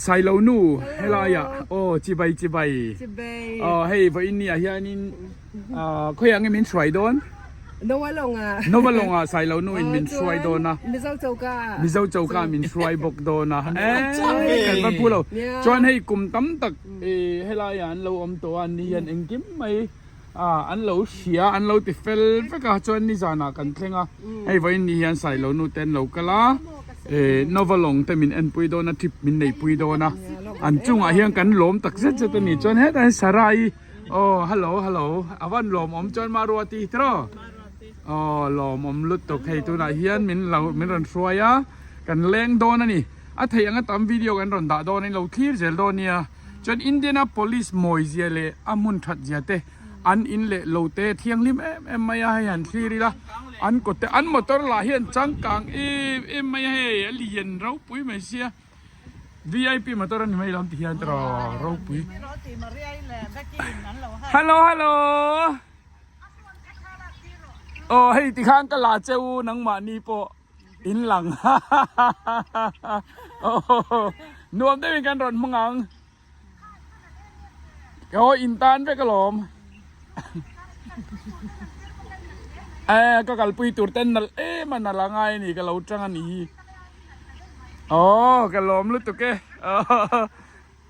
Sailo nu helaiah aw chibai chibai aw hei vawiin ni ah hianin khawiah nge min hruai dawn? Novalawngah Novalawngah Sailo nu in min hruai dawn a Mizo choka Mizo choka min hruai bawk dawn a eh kan va phu lo chuan hei kum tam tak helaiah an lo awm tawh a an ni hian engkim mai Ah, an lo hria, an lo ti fel vek a, chuan nizanah kan thleng a, hei vawiin ni hian Sailo nu te an lo kal a, eh Nova lawng te min enpui dawn a, trip min neipui dawn a, an chungah hian kan lawm tak zet zet a ni, chuan hetah hian Sarai, aw hello hello, a van lawmawm chuan Maruati tiraw? Aw lawmawm lutuk, hei tunah hian min lo min rawn hruai a, kan leng dawn a ni, a theih anga tam video kan rawn dah dawn a, in lo thlir zel dawn nia. Chuan Indianapolis mawi zia leh a hmun that zia te an in leh lo te thianghlim em em mai a, hei han thlir ila an kawt te an motor lah hian changkang em em mai a hei a lian ropui mai sia vip motor a ni mai lo ti hian tiraw ropui hello hello aw hei tikhan ka la che u nangmahni pawh. In lang nuam deuhin kan rawn hmang ang aw in tan vek alawm eh ka kalpui tur ten nalh em a nalh a ngai a ni ka lo tang a nih hi aw ka lawm lutuk e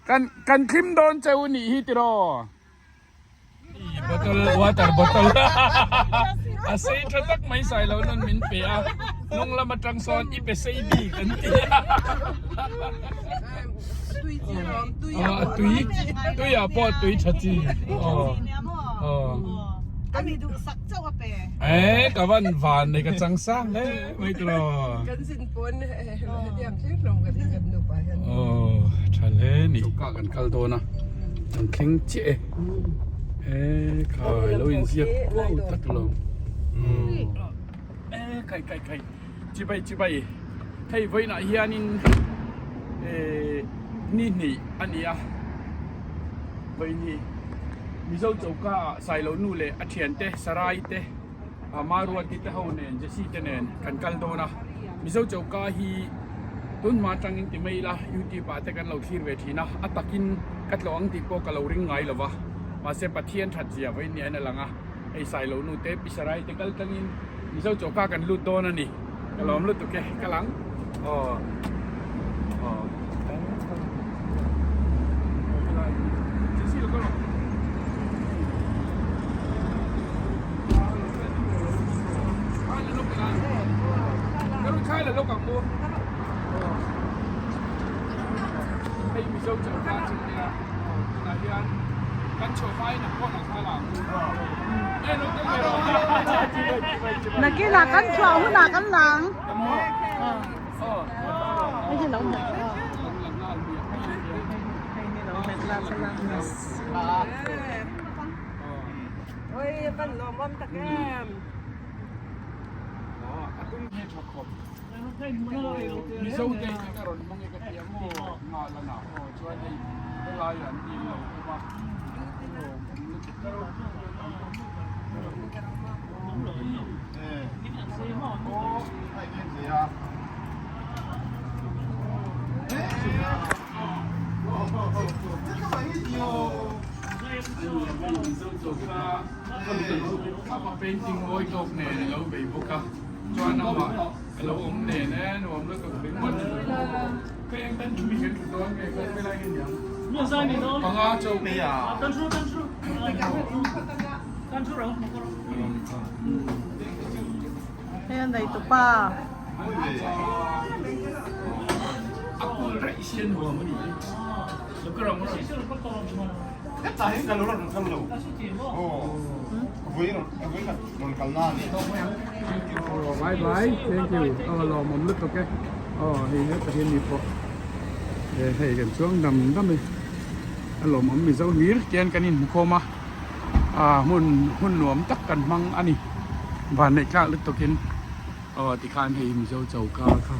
kan kan thlim dawn che u nih hi tiraw. Bottle water bottle a sei tha tak mai sai lo nan min pe a hnung lam atang sawn i pe sei bik an ti a a tui tui ah pawh tui tha chi aw eh ka van van nei ka chang sang hle mai tiraw aw tha hle ni choka kan kal dawn a kan thleng chiah e. E khai lo in ziak kuau tak lo e khai khai khai chibai chibai hei vawiinah hianin e ni hnih a ni a vawiin hi Mizo choka ah Sailo nu leh a thiante Sarai te Maruati te ho nen Jessie te nen kan kal dawn a Mizo choka hi tun hma atangin ti mai ila youtube ah te kan lo thlir ve thin a a takin ka tlawh ang tih pawh ka lo ring ngai lo va mahse Pathian that zia vawiin ni a lang a hei Sailo nu te Pi Sarai te kal tlangin Mizo choka kan lut dawn a ni ka lawm lutuk e ka lang aw aw Jessie lo kal rawh. Nakinah kan chhuah hunah kan lang. Oi van lawmawm tak em. Mizo te hi ka rawn hmang e ka ti a maw nghal a na aw chuan hei helai an dil lo awm a lawmawm lutuk Painting mawi tawk nen a lo bei bawk a chuan amah a lo awm nen e nuam lutuk ringawt ka eng tan thu mi kan thu dawn nge ka helai hi aniang panga chauh Hei a nei tupa. A kul raih sian nuam a ni. Bye bye thank you aw lawmawm lutuk e aw hei hetah hian mi pawh hei kan chuang dam dam e a lawmawm mizo hlir tian kan inhmu khawm a ah hmun hun nuam tak kan hmang a ni vanneih tlak lutuk in. Aw tikhan hei Mizo choka kha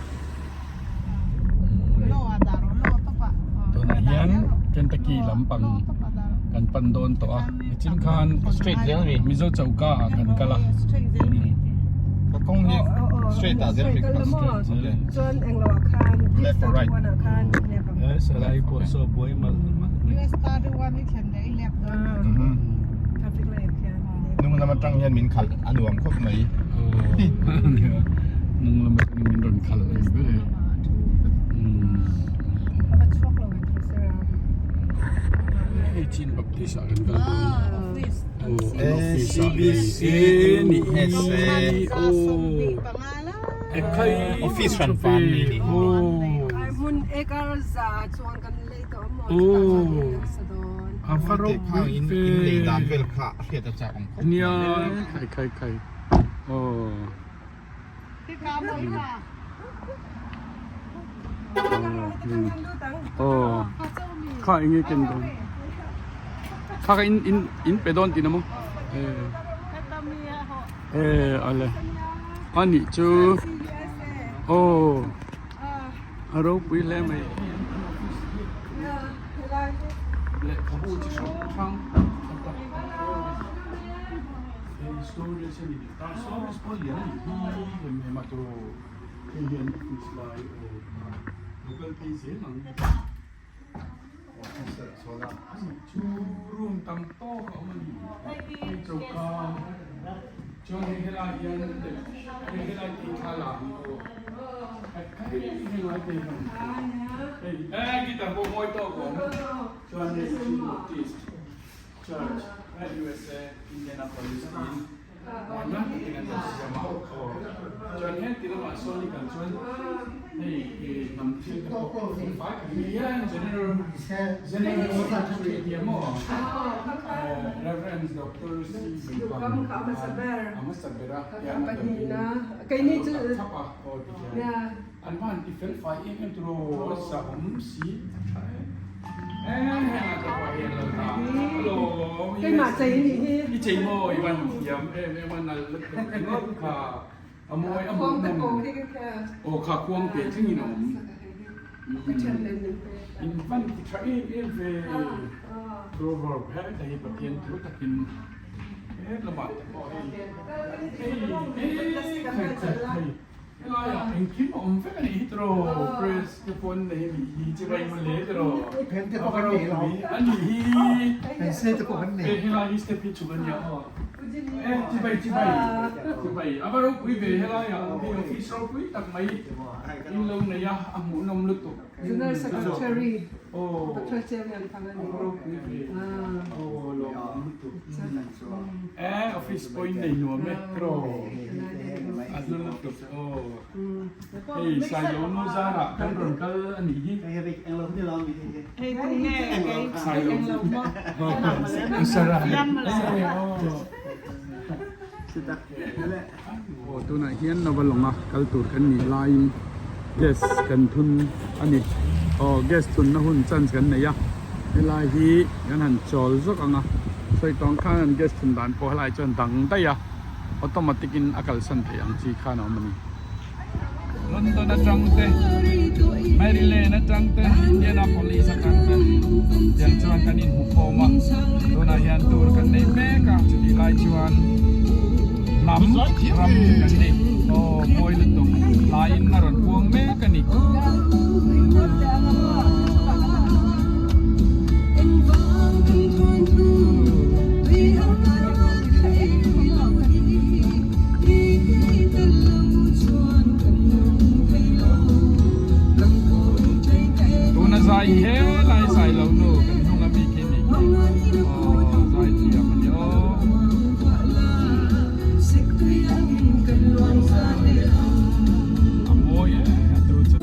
tunah hian Kentucky lampang kan pan dawn tawh a nichin khan Straight zel mi Mizo choka ah kan kal a Ka kawng hi straight ah zel mi Straight zel Left or right? Helai pawh saw buai malh malh mai. US 31 i thlen leh i lek dawn. Traffic light khian. Hnung lam atang hian min khalh a nuam khawp mai. Hnung lam atangin min rawn khalh a ni ber e. A va chhuak lo in thu sir a. Hei Chin Baptist ah kan kal dawn. Aw an office ah ACBC Ekhai Office hran fan ni ni. Ai hmun acre za chuan kan lei tawh a maw chutah chuan in kan sa dawn. A va ropui In ve. lei dan vel kha a hriat a chak ang khawp mai. Nia khai khai khai. Aw. Aw. Kha enge ken dawn. Kha kha in in in pe dawn tihna maw? E ale. A nih chu. Aw. A ropui hle mai. Lehkhabu chi hrang hrang storage a ni ta storage pawh lian a nih hi lem em a tawh hei hian office lai aw local phei zel ang chu room tam tawk a awm a ni hei choka chuan hei helai hian hei helai tih thla la ang aw hei helai te hian hei eh guitar pawh mawi tawk a awm chuan hei chu baptist Church a USA Indianapolis tiin muanna takin an lo siam a aw chuan heti lamah sawn i kal chuan hei ih hnam thil te pawh fel fai tak mai hian General General Secretary a nia maw Reverend Doctor C Duhkam a hmasa ber a hian a lo dah thlap a aw ti hian. An va han ti fel fai em em tur aw, a zahawm si a tha em em heng ah te pawh hian lo ta hello Keimah chei a nih hi. I chei maw i van thiam em em a nalh lutuk ringawt kha a mawi a hmuh nawm aw kha khuang te thlengin a awm in van ti tha em em ve proverb heta hi Pathian thu takin he lamah te pawh hei hei hei khai khai khai. Helaiah engkim a awm vek a nih hi tiraw press te pawh an nei a nih hi chibai mawle tiraw Pen te pawh kan nei lo a nih hi Pencil te pawh kan nei hei helai hi step hi chhuk a nia aw e chibai chibai chibai a va ropui ve helaiah hei office ropui tak mai in lo nei a a hmuhnawm lutuk General Secretary aw Doctor Chairman thang a ni a va ropui ve aw lawmawm lutuk e office pawh in nei nuam e tiraw. A hlu lutuk aw. Hei Sailo nu zarah kan rawn kal a nih hi. Hei tu nge kei Sailo englo maw? Sarah. Yam le. Aw tunah hian Nova lawnga kal tur kan nih laiin gas kan thun a ni. Aw gas thunna hun chance kan nei a. Helai hi kan han chawl zawk ang a. Sawi tawng khan an gas thun dan pawh helai chuan dang daih a. Automatic in a kalsan theih ang chi khan a awm a ni. London atang te, Maryland atang te, Indianapolis atang te tiang chuan kan inhmu khawm a, tunah hian tour kan nei mek a, chutih lai chuan hnam ram kan ni. Aw mawi lutuk hlaiin a rawn puang mek a ni. Tuna zai he lai zai lo nu kan hnung a mi khi ni khi aw zai thiam a ni aw. A mawi e a tu chu.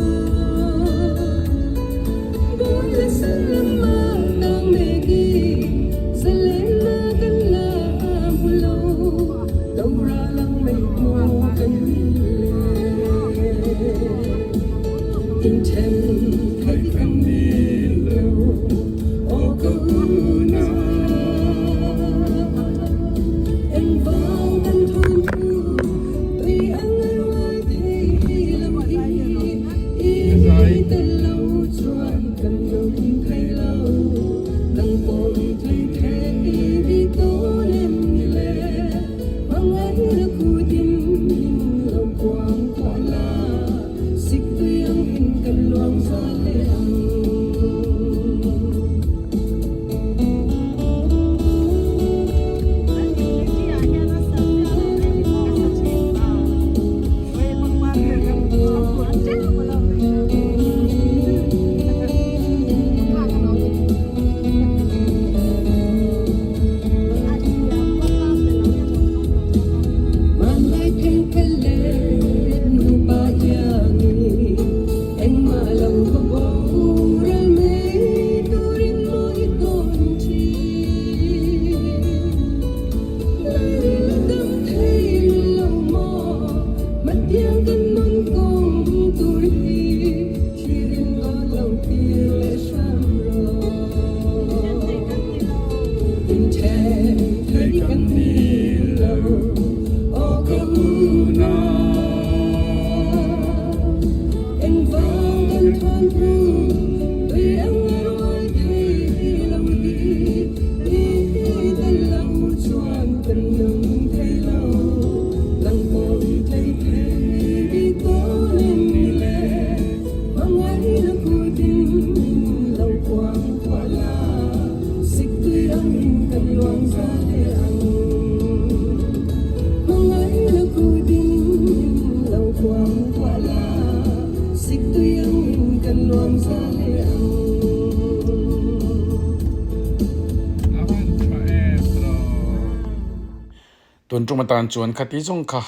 Tun tum atan chuan khati zawng kha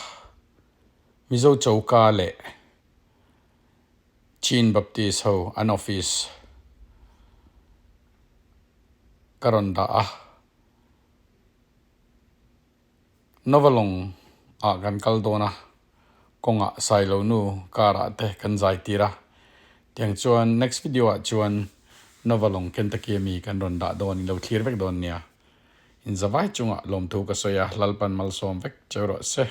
Mizo choka leh Chin Baptist ho an office ka rawn dah a. Novalong ah kan kal dawn a, kawngah Sailo nu car ah te kan zai tir a, tiang chuan next video ah chuan Novalong Kentucky ami kan rawn dah dawn in lo thlir vek dawn nia. Inzavai chungah lawmthu ka sawi a, Lalpan malsawm vek cheu rawh se.